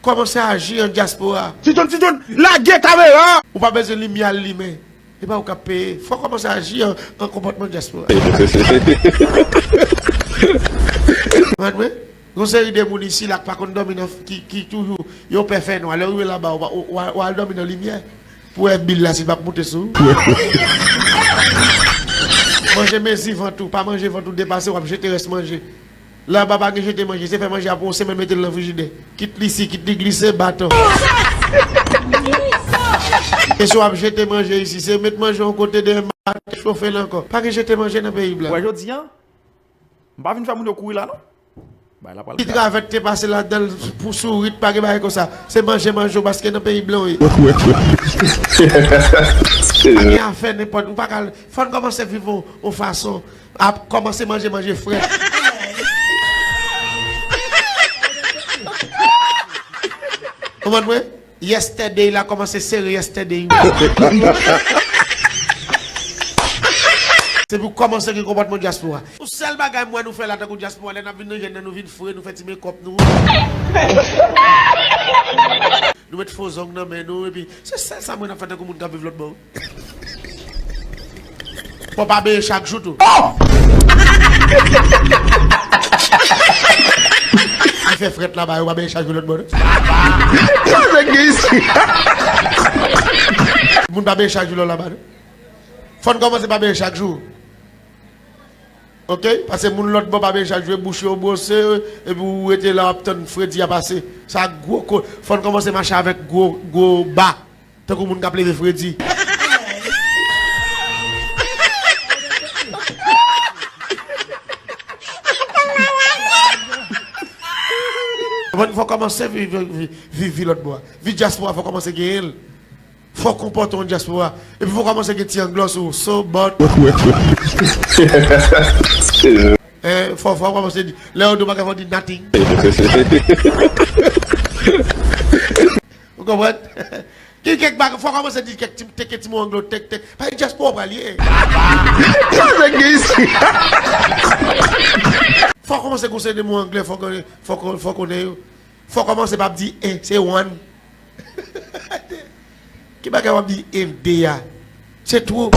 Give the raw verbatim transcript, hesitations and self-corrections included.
Kòmanse aji an dyaspora. Ti John, Ti John, lage kamera! Ou pa bezwen limyè al limen. E pa ou k ap peye. Fò w kòmanse aji an, an konpòtman dyaspora. Konprann mwen? Gon seri de moun isi la k pa konn dòmi nan, ki, ki toujou, yo pè fènwa. Lè w rive laba, w, w, w, w al dòmi nan limyè. Pou wè bil la si l p ap moute sou ou. Manje mezi vant ou, pa manje vant ou depase, w ap jete rès manje. Laba pa gen jete manje, se fè manje a pou yon semèn mete l nan frijidè. Kit li si, kit li glise, baton. E si w ap jete manje isi, se met manje yon kote dèyè maten, chofe l ankò. Pa gen jete manje nan peyi blan. Wè jodi a, m pa vin fè moun yo kouri la non. Bay la pral Ti travèt te pase ladan l pou sourit, pa gen bagay konsa. Se manje manje w paske nan peyi blan w ye. Pa gen afè nenpòt, ou pa ka, fò n kòmanse viv yon, yon fason. Ap kòmanse manje manje frèt. Konprann mwen? Yesterday la kòmanse sere yesterday. Se pou kòmanse gen konpòtman dyaspora. Yon sèl bagay m wè nou fè la tankou dyaspora, lè n ap vin nan jèn nan, nou vin fre, nou fè ti mekòp nou. Nou met fo zong nan men nou, epi se sèl sa m wè n ap fè tankou moun k ap viv lòt bò. Fò pa benyen chak jou tou. Li fè frèt laba, yo pa benyen chak jou lòt bò, non? Sa nèg gen isi. Moun pa benyen chak jou lò laba, non? Fò n kòmanse pa benyen chak jou. Oke? Paske moun lòt bò pa benyen chak jou, e bouch yo bwose, epi ou rete la, w ap tann fredi a pase. Sa gwo ko-, fò n kòmanse mache avèk gwo, gwo ba. Tankou moun k ap leve fredi. Konprann, fò kòmanse viv, viv, viv vi lòt bò a. Vi dyaspora fò kòmanse genyen l. Fò konpòte w an dyaspora. Epi fò kòmanse gen ti anglè sou ou. So, but. Eh, fò, fò kòmanse di. Lè yo di w bagay, fò di nothing. Ou konprann? Gen kèk bagay, fò kòmanse di kèk ti, teke ti mo anglo, tek, tek. Paske dyaspora w pral ye. Sa nèg gen isi. Fò kòmanse gon seri de mo anglè, fò konnen, fò kon-, fò konnen yo. Fò kòmanse pa ap di en, se one. Ki bagay w ap di en de a? Se two.